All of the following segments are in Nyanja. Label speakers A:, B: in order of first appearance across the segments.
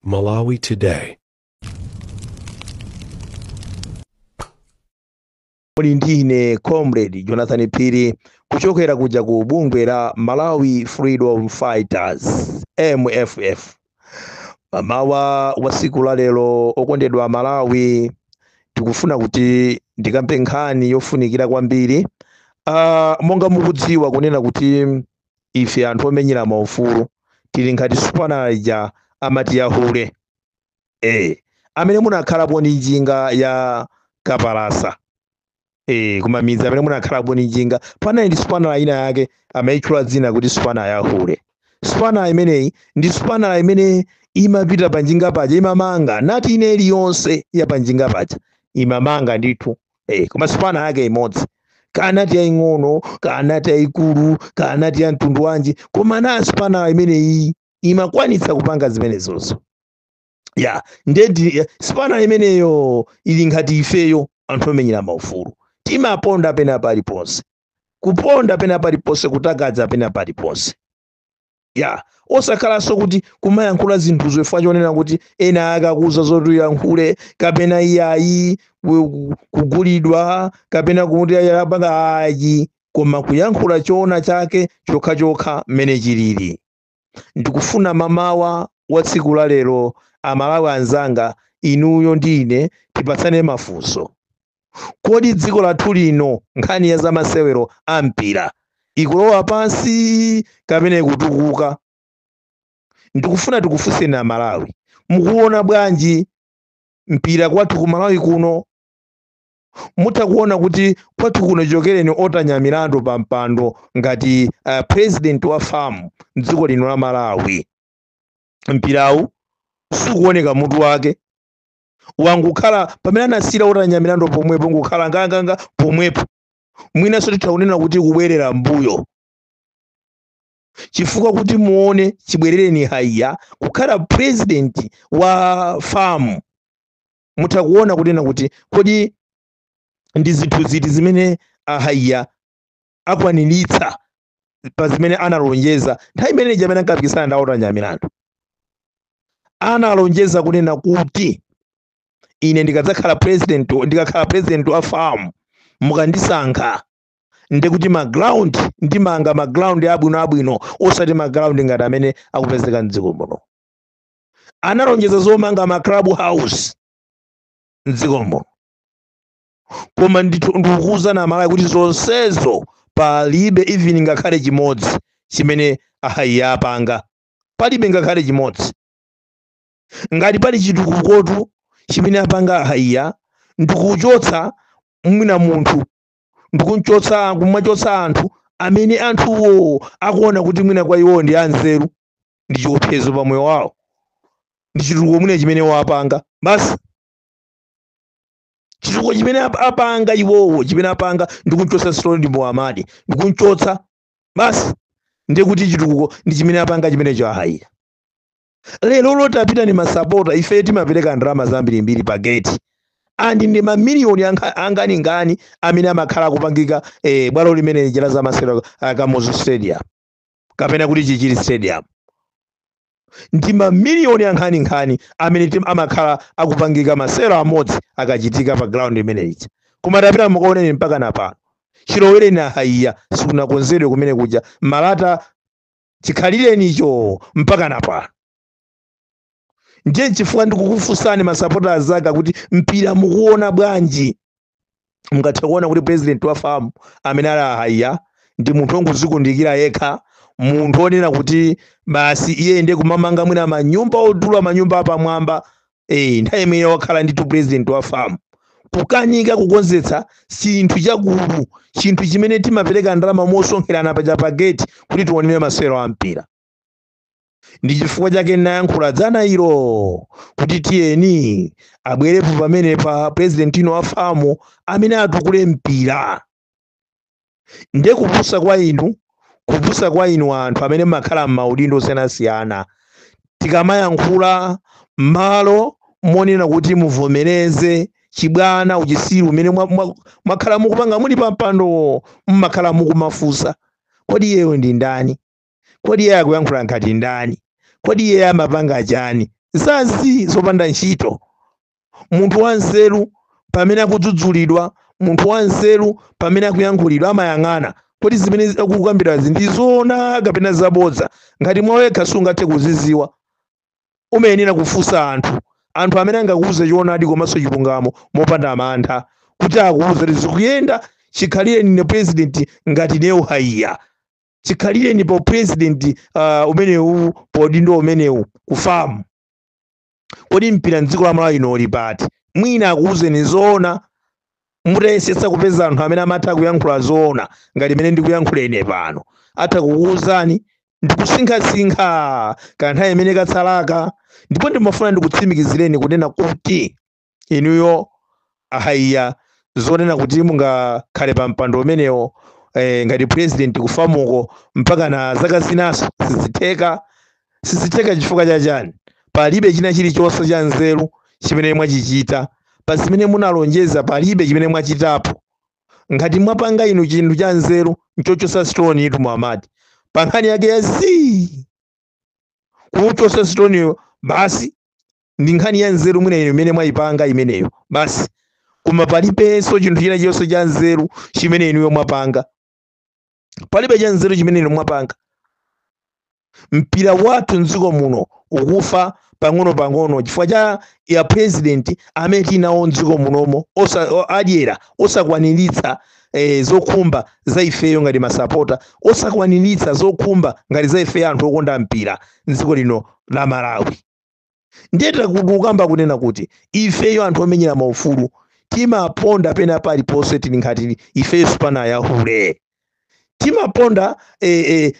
A: Malawi Today.
B: Muli ndine Comrade Jonathan Phiri kuchokera kuja ku bungwe la Malawi Freedom Fighters, MFF. Mamawa wa tsiku la lero, okondedwa Malawi, tikufuna kuti ndikambe nkhani yofunikira kwambiri. Monga mukudziwa kunena kuti ife anthu omenyera maufulu tili ngati spanala ija amati yahule. Amene munakhalapo ndi njinga ya kapalasa, kumamidzi, amene munakhalapo ndi njinga, panali ndi spanala ina yake amayitchula dzina kuti spanala yahule. Spanala imeneyi ndi spanala imene imapita pa njinga paja, imamanga nati ine iliyonse ya pa njinga paja imamanga ndithu. Koma spanala yake imodzi, kanati yaying'ono, kanati yayikulu, kanati ya mtundu wanji, koma na spanala imeneyi imakwanitsa kupanga zimenezozo. Ya ndedi spanala imeneyo ili ngati ifeyo anthu omenyera maufulu, timaponda pena paliponse, kuponda pena paliponse, kutakadza pena paliponse. Ya osakhalanso kuti kumayankhula zinthu chifukwa chonena kuti ena akakuza zoti uyankhule, kapena iyayi kugulidwa, kapena kuti apanga ayi, koma kuyankhula choona chake chokhachokha mmene chilili. Ndikufuna mamawa wa tsiku la lero, Amalawi anzanga, inuyo ndi ine tipatsane mafunso. Kodi dziko lathu lino nkhani ya zamasewero a mpira ikulowa pansi kapena ikutukuka? Ndikufuna tikufunseni Amalawi, mukuona bwanji mpira kwathu ku Malawi kuno? Mutha kuona kuti kwathu kuno chokereni otanya milandu pa mpando ngati president wa FAM mdziko lino la Malawi, mpirawu sukuoneka mutu wake, wangukhala pamene anasira otanya milandu pomwepo, ngukhala nganganga pomwepo. Mwinanso titha kunena kuti kubwerera mbuyo, chifukwa kuti muone chibwerereni Haiya kukhala president wa FAM, mutha kuona kunena kuti kodi ndi zinthu ziti zimene Ahaiya akwaniritsa pa zimene analonjeza nthawi imene amene ankapikisana ndi otanya milandu. Analonjeza kunena kuti ine ndikadzakhala president, ndikakhala president wa FAM, mukandisankha, ndikuti ma ground ndimanga ma ground abwino abwino, osati ma ground ngati amene akupezeka mdziko muno. Analonjeza zomanga ma club house mdziko muno, koma ndikukuwuzani Amalawi kuti zonsezo palibe even ngakhale chimodzi chimene Ahaiya apanga, palibe ngakhale chimodzi. Ngati pali chitukukotu chimene apanga Ahaiya, ndikuchotsa mwina munthu, ndikunchotsa, kumachotsa anthu amene anthuwo akuona kuti mwina kwa iwo ndi anzeru, ndi chiopsezo pa moyo wawo, ndi chitukuko mwina chimene wapanga. Basi chitukuko chimene apanga iwowo, chimene apanga ndikunchotsa Stone Muhammad, ndikunchotsa basi, ndiye kuti chitukuko ndi chimene apanga chimenecho Ahaiya. Lero lotapita ni masapota, ife timapereka ndalama zambirimbiri pa gate, andi ndi mamiliyoni anganingani amene amakhala akupangika bwalo limene lija la zamasewero, Kamuzu Stadium kapena kuti Chichiri Stadium, ndi mamiliyoni ankhaninkhani amene amakhala akupangika masewero amodzi akachitika pa ground imene ija. Koma tapita mukaoneni mpaka na pano chilowereni Ahaiya sikunakonzedwe kumene kuja, malata chikhalirenicho mpaka na pano. Ndiye chifukwa ndikukufunsani masapota azanga kuti mpira mukuona bwanji? Mungathe kuona kuti president wa FAM amene ali Ahaiya ndi munthu wongozikundikira yekha, munthu onena kuti basi iye ndiye kumamanga mwina manyumba odula, manyumba apamwamba. Nthawi imene wakhala ndithu president wa FAM, kukanika kukonzetsa chinthu chakulu, chinthu chimene timapereka ndalama mosonkherana paja pa gate kuti tionere masewero a mpira. Ndi chifukwa chake nayankhula dzana ilo kuti tiyeni abwerepo pamene pa president ino wa FAM amene atukule mpira. Ndiye kupusa kwa inu, kupusa kwa inu anthu amene mmakhala m'maudindo osiyanasiyana, tikamayankhula m'malo monena kuti muvomereze chibwana, uchisiru umene mwakhala mukupanga muli pa mpando, mmakhala mukumafunsa, kodi iyeyo ndi ndani? Kodi iye akuyankhula ngati ndani? Kodi iye amapanga chani? Zazi zopanda ntchito. Munthu wanzeru pamene akudzudzulidwa, munthu wanzeru pamene akuyankhulidwa, amayang'ana kuti zimene akukambirazi ndi zoona kapena zabodza. Ngati mwawekha sungathe kuziziwa, umayenera kufunsa anthu, anthu amene angakuuze choonadi komanso chilungamo mopanda mantha, kuti akuuze kuti zikuyenda. Chikhalire nine president ngati Neo Haiya, chikhalire ni pa president umenewu, podindo umenewu kufamu, kodi mpira mdziko la Malawi ino uli pati? Mwina akuuzeni zoona. Mutayesetsa kupeza anthu amene amatha kuyankhula zoona ngati imene ndikuyankhula ine pano, atha kukuwuzani ndikusinkhasinkha kanthawi imene katsalaka. Ndipo ndimafuna ndikutsimikizireni kunena kuti inuyo ahaiya, zonena kuti mungakhale pa mpando umenewo ngati president kufamuko mpaka na zaka zinaso, sizitheka. Sizitheka chifukwa chachani? Palibe china chilichonse cha nzeru chimene mwachichita. Pa zimene munalonjeza palibe chimene mwachitapo. Ngati mwapanga inu chinthu cha nzeru, nchochosa Stone itu Muhammad pa nkhani yake ya zii, kuchosa Stone basi ndi nkhani ya nzeru mwina inu imene mwayipanga imeneyo basi. Koma palibenso chinthu china chilichonse cha nzeru chimene inuyo mwapanga. Palibe cha nzeru chimene inu mwapanga. Mpira wathu mdziko muno ukufa pang'ono-pang'ono chifukwa cha ya president amene tinawo mdziko munomo, adyera, osakwaniritsa zokhumba za ifeyo ngati masapota, osakwaniritsa zokhumba ngati za ifeyo anthu okonda mpira mdziko lino la Malawi. Ndiye takukamba kunena kuti ifeyo anthu omenyera maufulu timaponda pena paliponse. Tili ngati ifeyo sipanayahule, timaponda,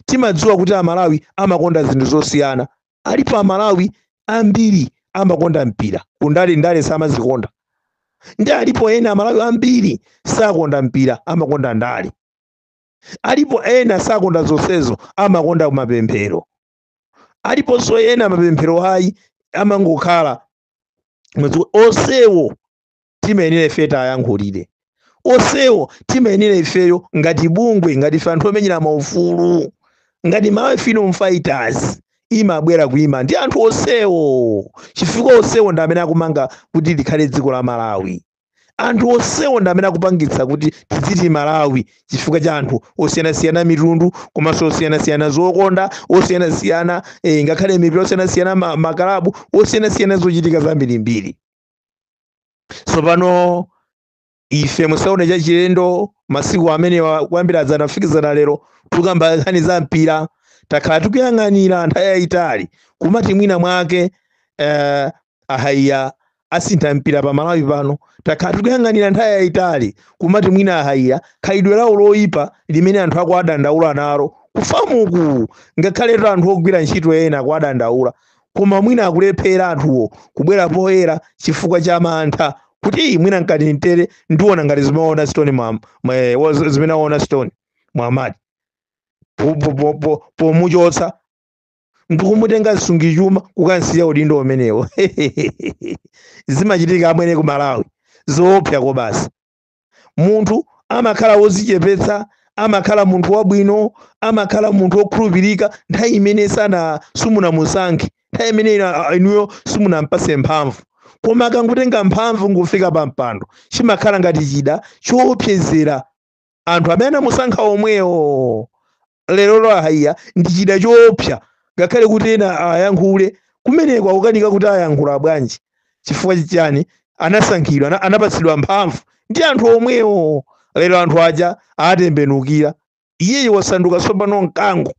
B: timadziwa kuti Amalawi amakonda zinthu zosiyana. Alipo Amalawi ambiri amakonda mpira, kundale ndale samazikonda. Ndi alipo ena Amalawi ambiri sakonda mpira, amakonda ndale. Alipo ena sakonda zonsezo, amakonda mapemphero. Aliponso ena mapemphero ayi, amangokhala mwezi. Onsewo timayenera ife tayankhulire. Onsewo timayenera ifeyo ngati bungwe, ngati ife anthu omenyera maufulu, ngati Malawi Freedom Fighters imabwera kuima ndi anthu onsewo, chifukwa onsewo ndi amene akumanga kuti likhale dziko la Malawi. Anthu onsewo ndi amene akupangitsa kuti tiziti Malawi, chifukwa cha anthu osiyanasiyana mitundu, komanso osiyanasiyana zokonda, osiyanasiyana ngakhale mipira, osiyanasiyana makalabu, osiyanasiyana zochitika zambirimbiri. Tsopano ife musaone chachilendo masiku amenewa, kuyambira dzana kufikizana lero, tukamba nkhani za mpira. Takhala tikuyang'anira nthawi yayitali kumati mwina mwake ahaiya asintha mpira pa Malawi pano. Takhala tikuyang'anira nthawi yayitali kumati mwina ahaiya khalidwe lawo loyipa limene anthu akuadandaula nalo kufamuku, ngakhaletu anthu ogwira ntchito ena akuadandaula, koma mwina akulephera anthuwo kubwera poyera chifukwa cha mantha kuti mwina nkati mtere ndiona ngati zimaona Stone zimene aona Stone Muhammad pomuchotsa ndikumutenga msungichuma kukansiya udindo umenewo. Zimachitika amwene ku Malawi, zoopsa kobasi. Munthu amakhala wozichepetsa, amakhala munthu wabwino, amakhala munthu wokhulupirika nthawi imene sana simunamusankhe, nthawi imene inuyo simunampase mphamvu. Koma akangotenga mphamvu ngufika pa mpando, chimakhala ngati chida choopsezera anthu amene anamusankha omwewo. Lero ahaiya ndi chida choopsa, ngakhale kuti ena ayankhule kumeneko akukanika kuti ayankhula bwanji. Chifukwa chani? Anasankhidwa, anapatsidwa mphamvu ndi anthu omwewo. Lero anthu aja atembenukira, iyeyo wasanduka tsopano mkango,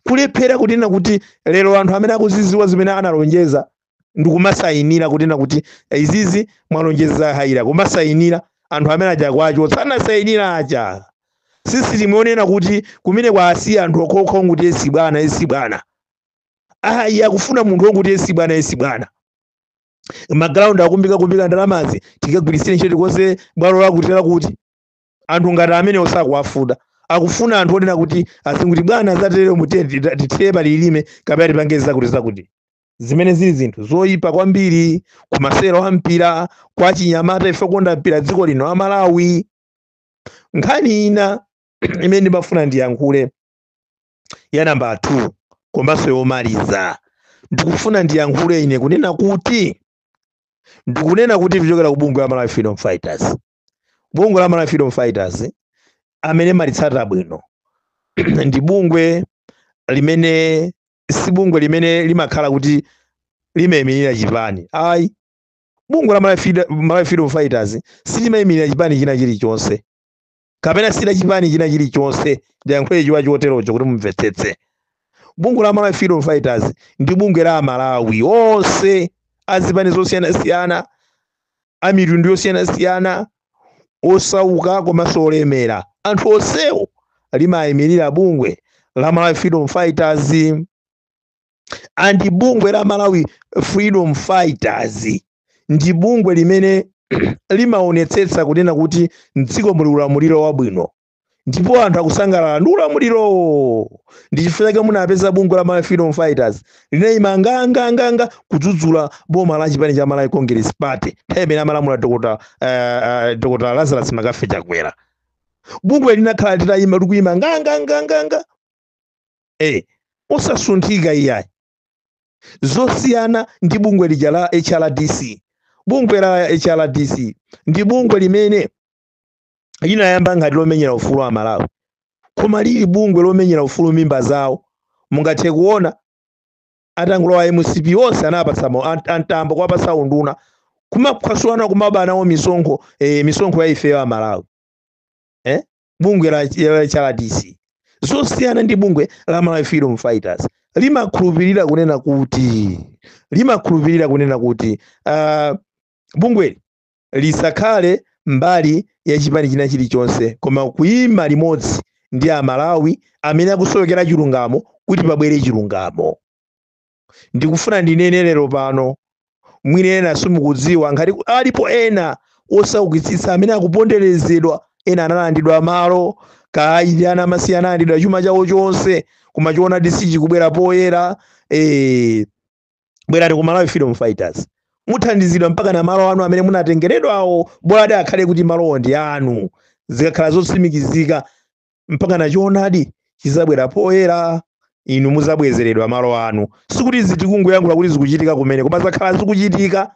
B: kulephera kunena kuti lero anthu amene akuziziwa zimene analonjeza ndikumasayinira kunena kuti izizi mwalonjeza hayira, kumasayinira anthu amene aja kwachotsa anasayinira aja. Sisi timuonena kuti kumene kwasiya anthu okhokho kuti esi bwana, esi bwana. Ayi, akufuna munthu wonguti esi bwana, esi bwana. Magalaundi akumbika kumbika ndalamazi tikagwirisire ntchito, tikonze bwalo lakuti lakuti. Anthu ngati amene osakuwafuda, akufuna anthu onena kuti azinguti bwana zatere, mutete tithere palilime kapena tipange zakuti zakuti, zimene zili zinthu zoyipa kwambiri kumasewero a mpira kwa chinyamata ife konda mpira dziko lino la Malawi. Nkhani ina imene ndimafuna ndiyankhule ya namba 2 komanso yomaliza, Ndikufuna ndiyankhule ine kunena kuti, ndikunena kuti kuchokera ku bungwe la Malawi Freedom Fighters, bungwe la Malawi Freedom Fighters amene malitsata bwino ndi bungwe limene si bungwe limene limakhala kuti limayimirira chipani, ayi. Bungwe la Malawi Freedom Fighters silimayimirira chipani china chilichonse kapena sila chipani china chilichonse. Ndiyankhule chiwa choterocho kuti mumvetsetse. Bungwe la Malawi Freedom Fighters ndi bungwe la Amalawi onse azipani zosiyanasiyana, a mitundu yosiyanasiyana, osauka komanso olemera, anthu onsewo limayimirira bungwe la Malawi Freedom Fighters. And bungwe la Malawi Freedom Fighters ndi bungwe limene limaonetsetsa kunena kuti mdziko muli ulamuliro wabwino ndipo anthu akusangalala ndi ulamulirowo. Ndi chifukwa chake munapeza bungwe la Malawi Freedom Fighters linayima nganganganga kudzudzula boma la chipani cha Malawi Congress Party nthawi imene amalamula Dr. Lazarus McCarthy Chakwera. Bungwe linakhala litayima, likuyima nganganganganga, osasunthika iyayi, zosiyana ndi bungwe lija la HRDC. Bungwe la HRDC ndi bungwe limene linayamba ngati lomenyera ufulu wa Malawi, koma lili bungwe lomenyera ufulu mimba zawo. Mungathe kuona atangulowa MCP onse anapatsa antambo, kuwapatsa unduna, kumaphwasulana, kumaba nawo misonkho, misonkho ya ifeyo a Malawi. Bungwe la HRDC, zosiyana ndi bungwe la Malawi Freedom Fighters, limakhulupirira kunena kuti bungweli lisakhale mbali ya chipani china chilichonse, koma kuyima limodzi ndi Amalawi amene akusowekera chilungamo kuti pabwere chilungamo. Ndikufuna ndinene lero pano, mwina ena simukudziwa, ngati alipo ena osaukitsitsa amene akuponderezedwa, ena analandidwa malo, kayi ana amasiye analandidwa chuma chawo chonse, koma choonadi sichikubwera poyera. Bwerani ku Malawi Freedom Fighters, muthandizidwa mpaka na malo anu amene munatengeredwawo, boladi akhale kuti malowo ndi anu. Zikakhala zotsimikizika mpaka na choonadi chizabwera poyera, inu muzabwezeredwa malo anu. Sikuti zitikungoyankhula kuti zikuchitika kumene, koma zakhala zikuchitika.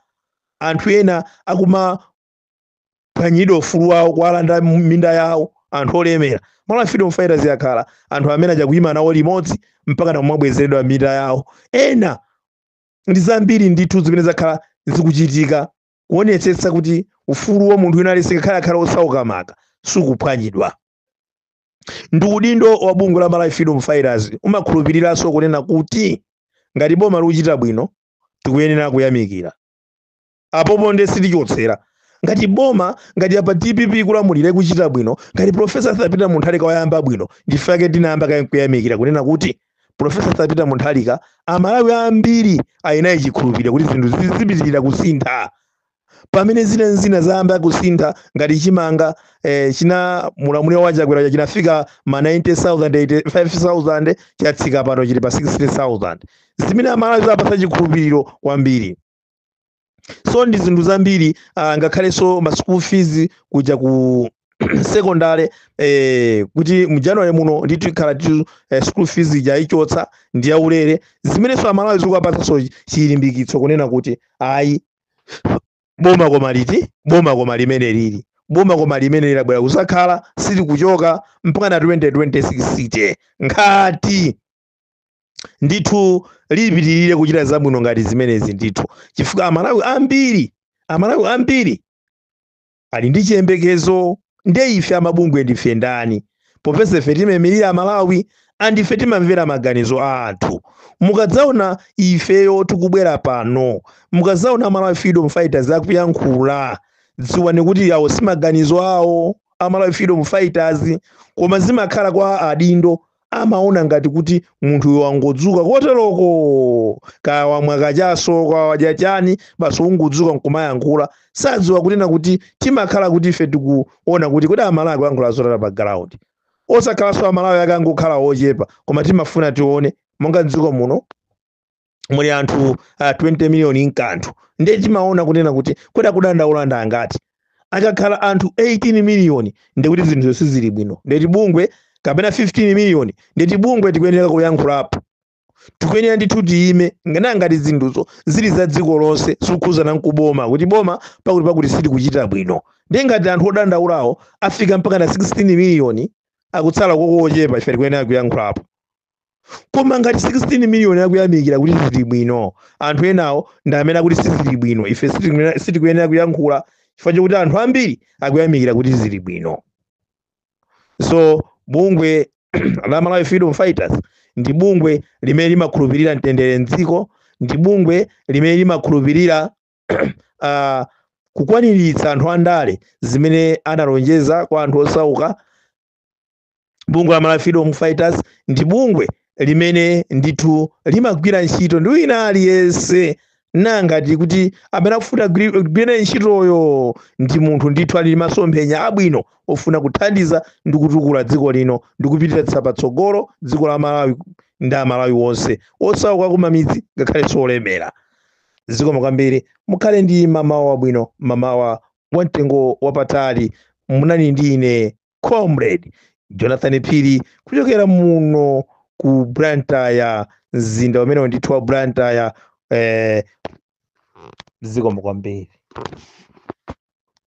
B: Anthu ena akumaphwanyidwa ufulu wawo, kuwalanda minda yawo, anthu olemera. Malawi Freedom Fighters yakhala anthu amene achakuyima nawo limodzi mpaka namabwezeredwa minda yawo. Ena ndi zambiri ndithu zimene zakhala zikuchitika kuonetsetsa kuti ufulu wa munthu wina aliyense, ngakhale akhale osauka maka, sukuphwanyidwa. Ndi udindo wa bungwe la Malawi Freedom Fighters umakhulupiriranso kunena kuti ngati boma likuchita bwino, tikuyenera kuyamikira apopo, nde sitichotsera. Ngati boma, ngati apa DPP kulamulira, kuchita bwino, ngati Professor Arthur Peter Mutharika wayamba bwino, ndifake tinayamba kaye kuyamikira kunena kuti Professor Arthur Peter Mutharika, Amalawi ambiri ayinaye chikhulupiriro kuti zinthu zipitirira kusintha. Pamene zina zina zayamba kusintha, ngati chimanga china mulamuliro wa Chakwera chinafika ma 90,000, 85,000, chatsika, pano chili pa 60,000, zimene Amalawi zapasa chikhulupiriro kwambiri. So ndi zinthu zambiri, ngakhalenso ma school fees kuja ku secondary, kuti mu January muno ndithu ikhala titu school fees ija ichotsa, ndi yaulere, zimenenso Amalawi zikuwapatsanso chilimbikitso kunena kuti ayi, boma koma liti, boma koma limene lili, boma koma limene lilabwera kusakhala, silikuchoka mpaka na 2026 site, ngati ndithu lipitirire kuchita zabwino ngati zimenezi ndithu, chifukwa Amalawi ambiri ali ndi chiyembekezo. Nde ife amabungwe ndife ndani, popeza ife timayimirira Amalawi, andife timamvera maganizo a anthu? Mukadzaona ifeyo tikubwera pano, mukadzaona Malawi Freedom Fighters akuyankhula, dziwani kuti awo si maganizo awo Amalawi Freedom Fighters, koma zimakhala kwa adindo amaona ngati kuti munthu wangodzuka koteroko, kaya wamwa kachaso, kaya wadya chani, basi ungodzuka nkumayankhula. Sadziwa kunena kuti timakhala kuti ife tikuona kuti kodi Amalawi akuyankhula zotala pa ground, osakhalanso Amalawi akangokhala ochepa, koma timafuna tione monga mdziko muno muli anthu 20 miliyoni nkanthu, ndiye timaona kunena kuti kodi akudandaula ndi angati? Akakhala anthu 18 miliyoni, ndikuti zinthu sizili bwino, ndeti bungwe, kapena 15 miliyoni, ndeti bungwe tikuyenera kuyankhulapo. Tikuyenera ndithu tiyime ngati zinthuzo zili za dziko lonse, sikukhuzana nkuboma kuti boma pakuti pakuti sitikuchita bwino. Ndiye ngati anthu odandaulawo afika mpaka na 16 miliyoni, akutsala kokochepa, ife tikuyenera kuyankhulapo. Koma ngati 16 miliyoni akuyamikira kuti zili bwino, anthu enawo ndi amene akuti sizili bwino, ife sitikuyenera kuyankhula chifukwa chokuti anthu ambiri akuyamikira kuti zili bwino. So bungwe la Malawi Freedom Fighters ndi bungwe limene limakhulupirira mtendere mdziko, ndi bungwe limene limakhulupirira kukwaniritsa anthu andale zimene analonjeza kwa anthu osauka. Bungwe la Malawi Freedom Fighters ndi bungwe limene ndithu limagwira ntchito ndi wina aliyense, nangati kuti amene akufuna kugwira ntchitoyo ndi munthu ndithu ali masomphenya abwino ofuna kuthandiza ndi kutukula dziko lino ndi kupititsa patsogolo dziko la Malawi ndi Amalawi wonse osauka kumamidzi ngakhalenso olemera. Zikomo kwambiri, mukhale ndi mamawa wabwino, mamawa wamtengo wapatali. Munali ndi ine Comrade Jonathan Phiri kuchokera muno ku Blantyre, mzinda umene ndithu wa Blantyre. Zikomo kwambiri.